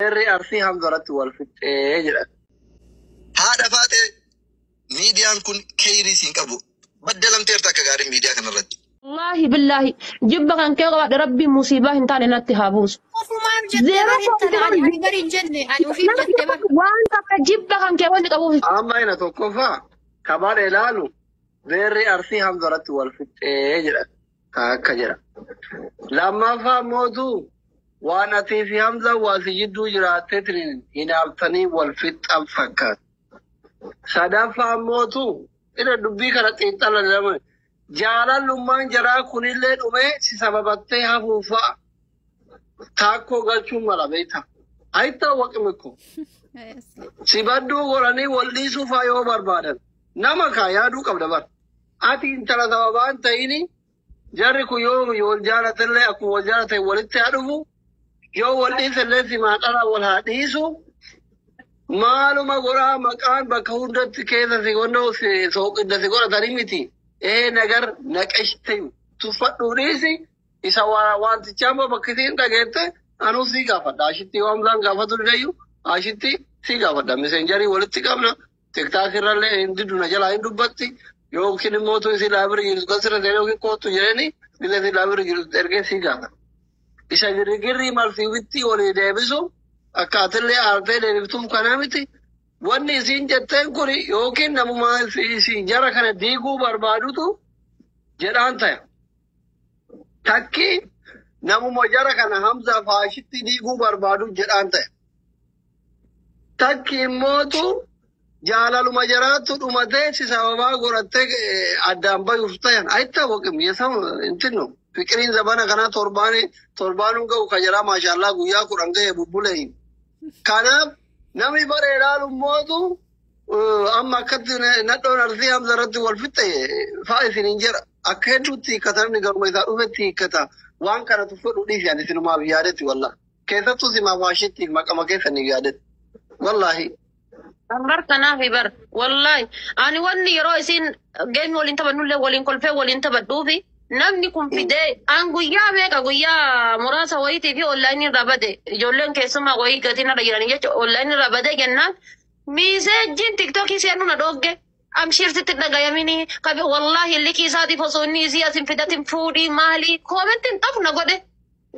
Beerri Arsii Hamzarratti wal fixxee jedha. Haadha Faaxee, miidiyaan kun keeyrii siin qabu. Baddalamteerta akka gaariin miidiyaa kanarratti. Wallaahi billaahi, jibba kan kee qabaadhe, Rabbiin musiibaa hin taane natti haa buusu. Ofumaaf jettee Zeeroo bar intala pointi ani bar hin jenne, ani ofiif jette bar. Waan takka jibba kan kee wanni qabuuf. Amma ina tokkoffaa kabaan ilaalu beerri Arsii Hamzarratti wal fixxee jedha. Akka jedha. Lammaffaa mootu waan atii fi Hamza waasi jidduu jiraatteetiin hinaaftanii wal fixxan fakkaata. Sadaffaa mootu ina dubbii kana xiinxala lama. Jaalallummaan jaraa kunillee dhumee si sababattee hafuufa taakkoo galchuun mala beekta. Hayittaa waqimikko. Si badduu godhanii wal dhiisuu faa yoo barbaadan nama kaa yaaduu qabda bar. Ati intala sababaa hin ta'ini, jarri kun yoo wal jaalatellee akkuma wal jaalatan walitti haa dhufu, yoo wal dhiisellee simaa dhala wal haa dhiisu. Maaluma godhaa, maqaan bakka hundatti keessa si gonnoo si sooqidda si godhatanii miti. Ee, nagar naqeshte tuffadhuu dhiisi, isa wantichaa immoo bakka isiin dhageette anuu sii gaafadha. Ashitti yoo Hamzaan gaafatu didayyu, ashitti sii gaafadha. Messengerii walitti qabna. TikTok irrallee hin diddu, na jalaa hin dubbatti. Yookiin immoo tu isii laabiri jirtu gasirra seenee yookiin kootu jedheni bila isii laabiri jirtu ergee sii gaafadha. Isa girgirrii malfiiwitti walii deebisu akka atillee aartee deebiftuuf kanaa miti. Wanni isiin jetteen kun yookiin namuma isin jara kana diiguu barbaadutu jedhaan ta'e. Takki namuma jara kana Hamzaa faashitti diiguu barbaadu jedhaan ta'e. Takki immootu jaalaluma jaraatu dhumatee si sababaa godhattee addaan bayuuf ta'an. Ayitaawwaqim yesam intino. Fiqiriin zabana kanaa torbaani torbaanuun ga'u ka jaraa maashaallah guyyaa 10 ga'e bubbulee. Kanaaf namni bara ilaalu mootu amma akkatti nadhoon Arsii Hamza irratti wal fixxe fa'a isin hin jedha. Akka hedduutti hiikkata, namni garuma isaa dhufetti hiikkata. Waan kana tuffadhu dhiisi, ani isinumaaf yaadetti wallah. Keessattuu simaaf waashitti maqama keessaniif yaadetti. Wallaahi. Bar kanaaf bar wallaahi, ani wanni yeroo isin geemii waliin taphannullee waliin kolfee waliin taphadhuufi namni kun fidee an guyyaa meeqa, guyyaa muraasa wayiitii fi onlaayinii irraa bade, ijoolleen keessumaa wayii gatiin irra jiranii jecha onlaayinii irraa bade jennaan messageiin TikTokii seenuu na dhoogge. Amshiir, sitti dhagayamini qabe, wallaahi likii isaatiif osoo inni isii asin fidatin fuudhii maali commentiin xaf na godhe.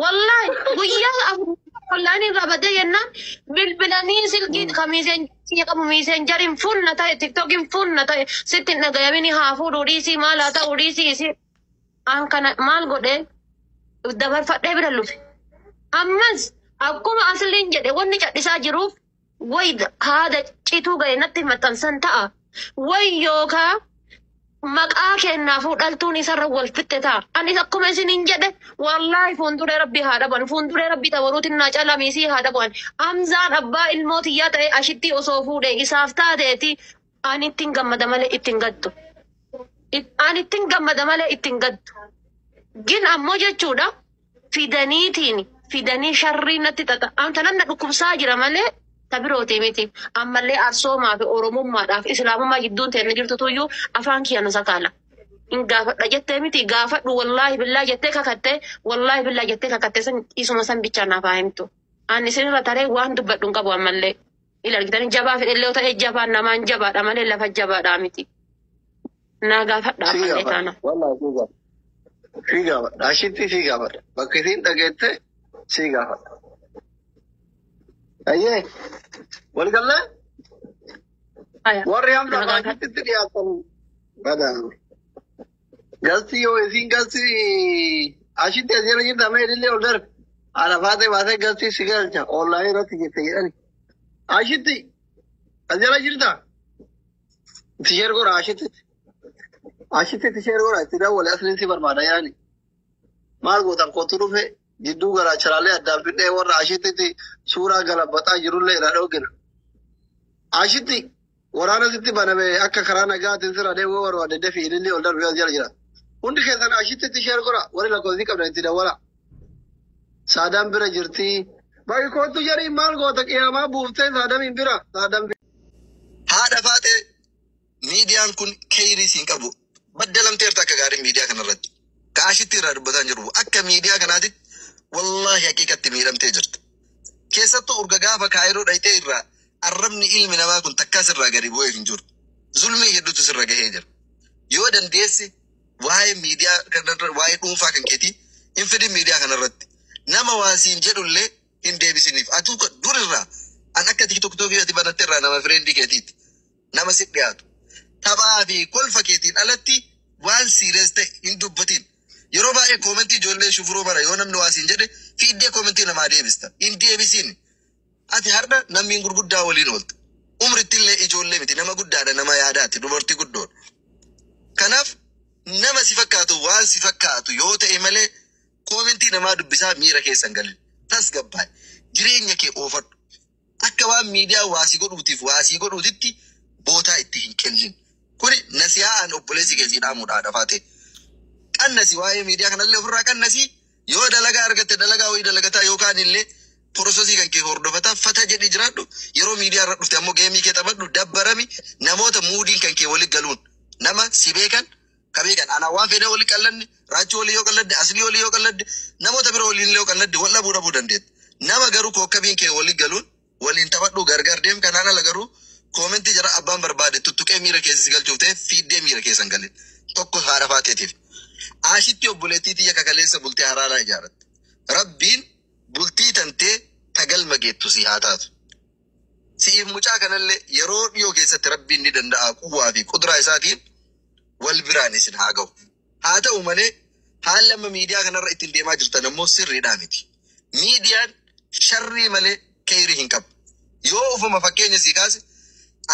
Wallaahi guyyaa 4 onlaayinii irraa badee jennaan bilbilanii silkii ka messengerii qabu messengeriin full na ta'e, TikTokiin full na ta'e, sitti hin dhagayamini, haa fuudhuu dhiisii, maal haa ta'uu dhiisii, isii an kana maal godhee dabarfadhee bira lufe. Ammas akkuma asliin jedhe, wanni cadhisaa jiruuf way haada cituu ga'e natti maxxansan ta'a. Way yookaa maqaa kennaafuu dhaltuun isarra wal fixxe ta'a. Anis akkuma isiniin jedhe, wallaahi fuulduree Rabbii haa dhaban. Fuulduree Rabbii tabaruutiin naa calamisii haa dhaban. Hamzaan abbaa ilmoo tiyyaa ta'e ashitti osoo fuudhe isaaf taateeti, ani ittiin gammada malee ittiin gaddu. Ani ittiin gammada malee ittiin gaddu. Gin ammoo jechuudha fidaniitiin fidanii sharrii natti xaxa. Anta nan na dhukkubsaa jira malee ta birooti miti. Ammallee arsoomaa fi oromummaadhaaf islaamummaa jidduun teenne jirtu tuyyuu afaan kiyya na sakaala. Hin gaafadha jettee miti, gaafadhu. Wallaahi billaa jettee kakattee, wallaahi billaa jettee kakattee, san isuma san bichaa naaf haa himtu. Ani isinirra taree waan dubbadhu hin qabu ammallee. Ila argitanii, jabaa fedhellee yoo ta'e jabaan namaan jabaadha malee lafa jabaadhaa miti. Naa gaafadha Sii ammallee gaafadha. taana. Wallaahi sii gaafadha. Sii gaafadha. Ashitti sii gaafadha. Bakka isiin dhageette sii gaafadha. Ayyee. Waligallee Aya. warri Hamza Naa gaafadha. faashitti dhiyaatan badaa. Galti yoo isiin galti ashitti as jala jirta mee ilillee ol darbe. Ana faatee baatee galti si galcha onlaayinii irratti jette jedhani. Ashitti as jala jirta. Itti share godha ashitti. Ashitti itti share godha, itti dawwale, asliin si barbaada yaani. Maal gootan, kootu dhufe jidduu garaacharaalee addaan fidhee warra ashitti suuraa galabaxaa jirullee irraa dhoogina. Ashitti waraana sitti baname akka karaa nagaatiin sirra deemuu barbaade dafii ilillee ol darbe as jala jira. Hundi keessan ashitti itti share godha, warri lakkoofsi qabdan itti dawwala. Saadaan bira jirti. Bakki kootu jedhii, maal goota, qiyaamaa buuftee saadamiin bira. Saadaan Haadha Faaxee, miidiyaan kun keeyrii siin qabu. Baddalamteerta akka gaariin miidiyaa kanarratti. Ka ashitti irraa dubbataa hin jiru. Akka miidiyaa kanaatitti wallaahi haqiiqatti miidhamtee jirta. Keessattuu urga gaafa Kaayiroo dhayitee irraa arrabni ilmi namaa kun takkaa sirraa gadi bu'ee hin jiru. Zulmii hedduutu sirra gahee jira. Yoo dandeesse waa'ee miidiyaa kanarra waa'ee dhuunfaa kan keetii hin fidin miidiyaa kanarratti. Nama waa siin jedhullee hin deebisiniif. Atuu durirraa an akka TikTokii ati banatte irraa nama friendii keetiiti. Nama si dhiyaatu. Taphaa fi kolfa keetiin alatti waan serious ta'e hin dubbatin. Yeroo baay'ee commentii ijoollee shufuroo bara yoo namni waa siin jedhe fiiddee commentii namaa deebista. Hin deebisin. Ati har'a namni gurguddaa waliin oolta. Umritti illee ijoollee miti, nama guddaadha, nama yaadaati, dubartii guddoodha. Kanaaf nama si fakkaatu waan si fakkaatu yoo ta'e malee commentii namaa dubbisaa miira keessan galin. Tasgabbaa'e. Jireenya kee oofadhu. Akka waan miidiyaa waasii godhuutiif waasii godhuutitti bootaa itti hin kennin. Kuni nasihaa'aan obboleessi keessii dhaamuudha dafaa ta'e. Qannasi waa'ee miidiyaa kanallee ofirraa qannasi, yoo dalagaa argatte dalagaa wayii dalagataa yookaan illee processii kan kee hordofataa fata jedhii jiraadhu. Yeroo miidiyaa irra dhufte ammoo gameii kee taphadhu, dabbarami namoota moodiin kan kee walitti galuun, nama si beekan ka beekan. Anaa waan fedhe walii qallanne, raachuu walii yoo qalladde, aslii walii yoo qalladde, namoota bira waliin yoo qalladde wal dhabuu dhabuu dandeetta. Nama garuu kokkabiin kee walii galuun waliin taphadhu, gargar deem. Kanaan ala garuu commentii jara abbaan barbaade tuttuqee miira keessa si galchuuf ta'e fiiddee miira keessan galin. Tokko haadha faateetiif. Ashitti obboleettii tiyya kakaleessa bultee haraaraa ijaarratte. Rabbiin bultii tantee tagalma geettu si haa taatu. Si'iif mucaa kanallee yeroo dhiyoo keessatti Rabbiin ni danda'a, quwwaa fi kuduraa isaatiin wal biraan isin haa ga'u. Haa ta'u malee haalli amma miidiyaa kanarra ittiin deemaa jirtan ammoo sirriidhaa miti. Miidiyaan sharrii malee kayrii hin qabu. Yoo ufuma fakkeenya sii kaase,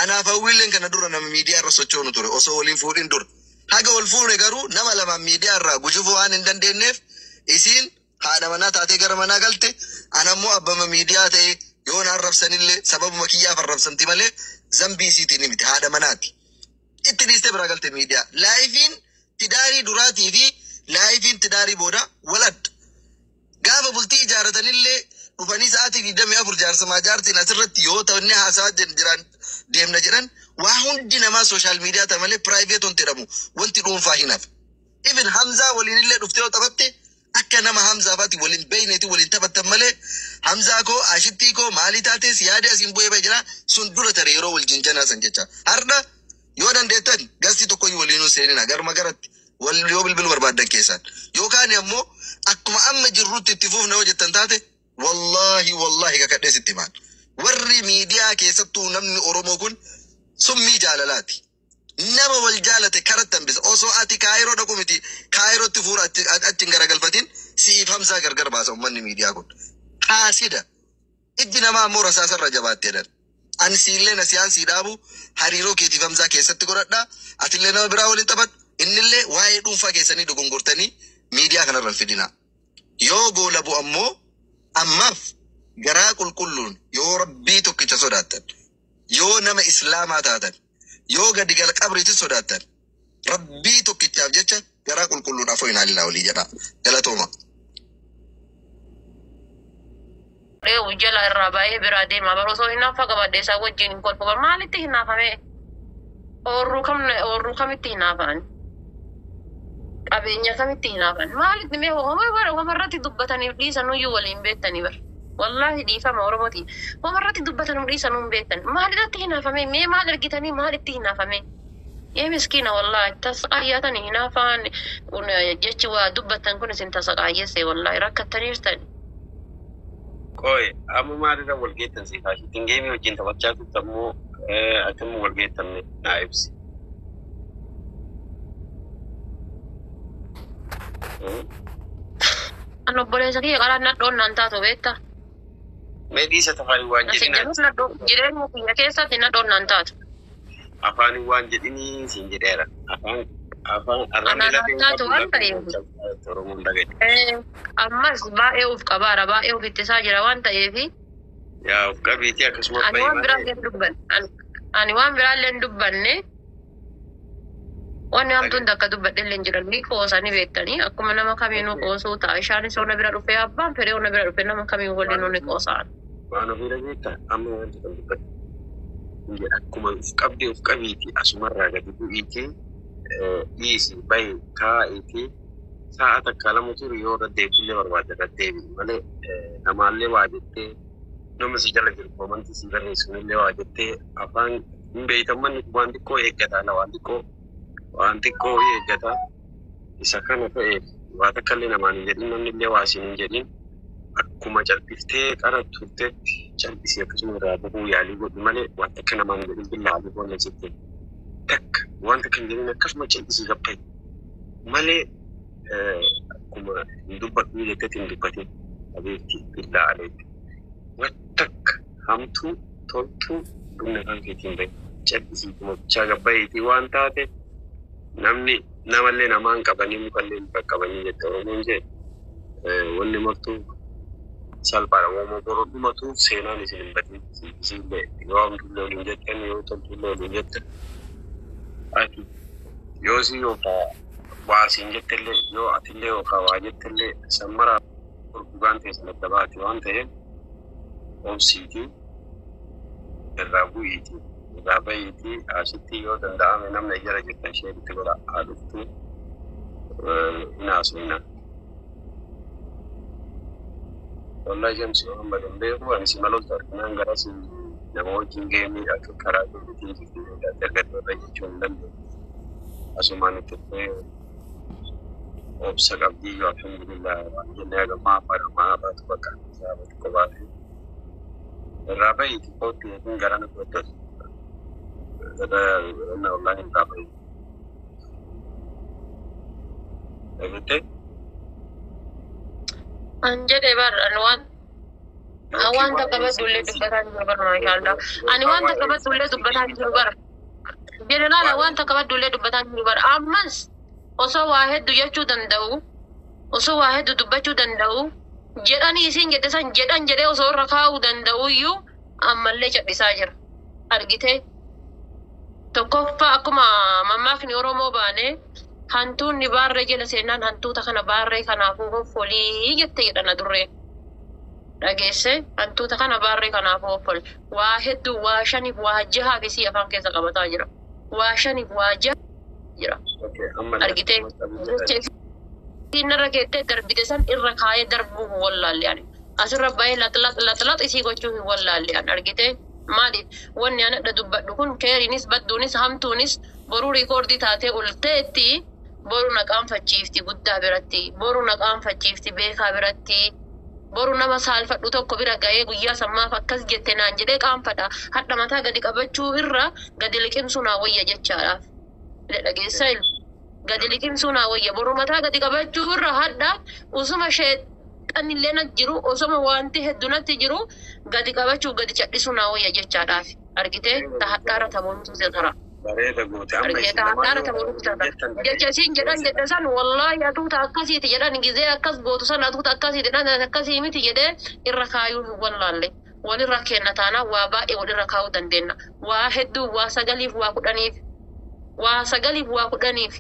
anaaf hawwiilleen kana dura nama miidiyaa irra sochoonu ture osoo waliin fuudhin dura. Haga wal fuune garuu nama lamaan miidiyaa irraa gujufuu waan hin dandeenyeef isiin haadha manaa taatee gara manaa galte, ana ammoo abbama miidiyaa ta'e yoo na arrabsanillee sababuma kiyyaaf arrabsamti malee zambii isiitiin miti, haadha manaati. Itti dhiistee biraa galte miidiyaa. Lifeiin tidaarii duraatii fi lifeiin tidaarii booda wal adda. Gaafa bultii ijaarratanillee dhufanii sa'aatii 24 jaarsamaa jaartiin asirratti yoo ta'u haasaa jiran deemna jedhan, waa hundi namaa social media ta'a malee private wanti jedhamu wanti dhuunfaa hin hafe. Even Hamzaa waliinillee dhuftee yoo taphatte akka nama Hamzaa faati waliin beeyneeti waliin taphattan malee Hamzaa koo, ashittii koo, maalii taates yaada asiin bu'ee ba'e jira sun dura tare yeroo wal jinjanaa san jecha. Har'a yoo dandeettan guestii tokkoyyuu waliinuu seenina, garuma garatti wal yoo bilbiluu barbaaddan keessaan yookaan ammoo akkuma amma jirrutti itti fufna yoo jettan taate, wallaahi wallaahi kakadhee sitti himaan. Warri miidiyaa keessattuu namni Oromoo kun summii jaalalaati. Nama wal jaalate karatti hambisa. Osoo ati Kaayiroo dhaqu miti, Kaayirootti fuura achi hin garagalfatin si'iif Hamzaa gargar baasa uummanni miidiyaa kun. Haasida. Ijji namaa ammoo rasaasarra jabaatte jedhan. Ani siillee nasiyaan sii dhaabu hariiroo keetiif Hamzaa keessatti godhadhaa. Atillee nama biraa waliin taphadhu. Innillee waa'ee dhuunfaa keessanii dogongortanii miidiyaa kanarra hin fidinaa. Yoo goolabu ammoo ammaaf garaa qulqulluun yoo Rabbii tokkicha sodaattan, yoo nama islaamaa taatan, yoo gadi gala qabriitti sodaattan, Rabbii tokkichaaf jecha garaa qulqulluun afoo hin haalilaa walii jedha. Galatooma. Reewu jala irraa baay'ee biraa deema. Bara osoo hinaaffaa qabaadhe isaa wajjin hin kolfu. Bara maalitti hinaafame? Oorruu kam, oorruu kamitti hinaafan? Qabeenya kamitti hinaafan? Maalitti mee homa bara homarratti dubbataniif dhiisanuyyuu waliin beektanii bara. Wallaahi dhiifama Oromooti. Homarratti dubbataniif dhiisanuu hin beektan. Maalirratti hinaafame? Mee maal argitanii maalitti hinaafame? Ee miskiina, wallaahi tasaqaayyaatanii hinaafaan kun jechi waa dubbattan kun isin tasaqaayyesse, wallaahi rakkattaniirtan. Qoy, amma maalirra wal geettan siif ashiitiin gameii wajjin taphachaa turte ammoo akkamiin wal geettanne naa ibsi. An obboleessa kiyya qaraan nadhoon naan taatu beektaa? Mee dhiisa afaanii waan Asi jedhinaa. jedhus nadhoo jireenya kiyya keessatti nadhoon naan taatu. Afaanii waan jedhinii siin jedheera. Afaan afaan arrabni Anaan lafee hin taatu qabu waan lafee ta'eef. hin cabsu Oromoon dhagaye. Ammas baay'ee of qabaara, baay'ee of ittisaa jira waan ta'eef Yaa of qabiitii akkasuma ani bahi waan malee. biraallee hin dubbanne. Ani waan biraallee hin dubbanne. Wanni hamtuun takka dubbadhe illee hin jiran, ni qoosanii beektanii, akkuma nama kamiinuu qoosuu ta'a. Ishaanis ona bira dhufee, abbaan fedhee ona bira dhufee, nama kamiin waliin ni qoosa'an. Waan ofii dhageettaa amma wanti kan dubbadhe. Akkuma of qabdee of qabiitii asumarraa gadi bu'iitii dhiisi bahi kaa'iitii sa'a takka lama turu, yoo irra deebiillee barbaade irra deebi'i malee namaallee waa jettee Nama si jala jiru koomantii si barreessu illee waa jettee afaan hin beeytammanni waan xiqqoo eeggataa la waan xiqqoo eeggataa isa kana ta'e waa takka illee namaan hin jedhin namni illee waa siin hin jedhin akkuma calqiftee qara turteetti calqisii akkasuma irraa bahuu yaalii godhu malee waan takka namaan hin jedhin billaa adii boona jettee takka waan takka hin jedhin akkasuma calqisii gabbaye malee akkuma hin dubbadhu jetteetti hin dubbatin abeetti billaa aleetti. Wattakka hamtuu toltuu dhumna kan keetiin bahe calqisii tumachaa gabbayeetii waan taate namni namallee namaan qabanii mukallee muka qabanii jette Oromoon jee wanni martuu salphaadha. Waanuma boroo dhumatuuf seenaan isin hin badin isinillee yoo hamtuullee waliin jettan yoo toltuullee waliin jettan ati yoo si yookaan waa siin jettellee yoo atillee yookaan waa jettellee sammaraa dhugaan teessan adda baate waan ta'eef obsiitii irraa bu'iitii irraa bahiitii asitti yoo danda'ame namni jala jirtan ishee itti godha haa dhuftu hin haasofna. Wallahi Shamsi waan badan beeku ani si maloota arginaan gara si nama wajjin geemii akka karaa keetiin jirti argadhu irra jechuu hin dandeenye. Asumaan itti dhufee obsa qabdii yoo alhamdulillah waan jennee hagammaa afaan baatu bakka isaa xiqqoo baate. Irraa bahiitii kootti yookiin gara na fudhatu. Wallahi irraa bahii. Dhageettee? An jedhe bar an waan Yookiin waan takka waa'ee baddullee isiitii dubbataa jiru bar maashaallah. Ani waan yookaan takka waa'ee baddullee isiitii dubbataa jiru deebii bar. Jeneraala waa'ee waan takka baddullee dubbataa jiru bar. Ammas osoo waa hedduu jechuu danda'u osoo waa hedduu dubbachuu danda'u jedhanii isiin jedhe san jedhan jedhee osoo irra kaa'uu danda'u iyyuu ammallee cadhisaa jira. Argitee tokkoffaa akkuma mammaakni Oromoo baane hantuunni baarree jala seenaan hantuuta kana baarree kanaafuu hoffolii jette jedhan adurreen. Dhageesse hantuuta kana baarree kanaafuu hoffoli. Waa hedduu waa shaniif waa jahaaf isii afaan keessa qabataa jira. Waa shaniif waa jaha jira. Okay, amma Argitee akkuma qabu jecha jedhan. isiin irra keettee darbite san irra kaayee darbuu hin wallaalle ani. Asirra bahee laxlax laxlax isii gochuu hin wallaalle ani argitee maaliif wanni ani adda dubbadhu kun keeriinis badduunis hamtuunis boruu riikoordii taatee olteetti boru na qaanfachiifti guddaa biratti boru na qaanfachiifti beekaa biratti boru nama saalfadhu tokko bira ga'ee guyyaa sammaaf akkas jette naan jedhee qaanfadha hadha mataa gadi qabachuu irra gadi liqimsuu naa wayya jechaadhaaf dhageessaa ilma. Gadi liqimsuu naa wayya boru mataa gadi qabachuu irra hadha usuma sheexanillee na jiru osuma wanti hedduu natti jiru gadi qabachuu gadi cadhisuu naa wayya jechaadhaaf argitee ta hadhaara taboontu tara Bareeda goote amma argitee isin ta lamaan hadhaara yoo taboontu waliin tara jettan jecha isiin yoo jedhan isin jedhe san wallaahi atuuta akkasiiti jedhan gizee akkas gootu san atuuta akkasiiti jedhan akkasii miti jedhee irra kaayuu hin wallaalle walirra kenna taanaa waa baay'ee walirra kaayuu dandeenya waa hedduu waa sagaliif waa kudhaniif waa sagaliif waa kudhaniif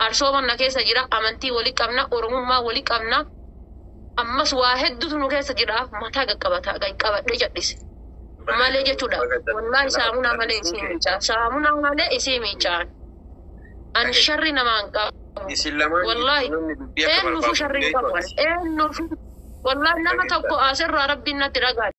arsooman na keessa jira amantii walii qabna oromummaa walii qabna ammas waa hedduutu nu keessa jira mataa qaqqabata qaqqabadhee jal'ise malee bareeda jechuudha baga wallaahi saamunaa malee callisuu isii kee miicaan saamunaa malee isii miicaan ani dhagaye. sharri namaan qabu Isin lamaan gidduu wallaahi namni dubbii akka eenyuufu barbaadu sharri hin hin beeku qabu ati. eenyuufu wallaahi nama Dhageettaa. tokko asirraa rabbiin natti dhagaa.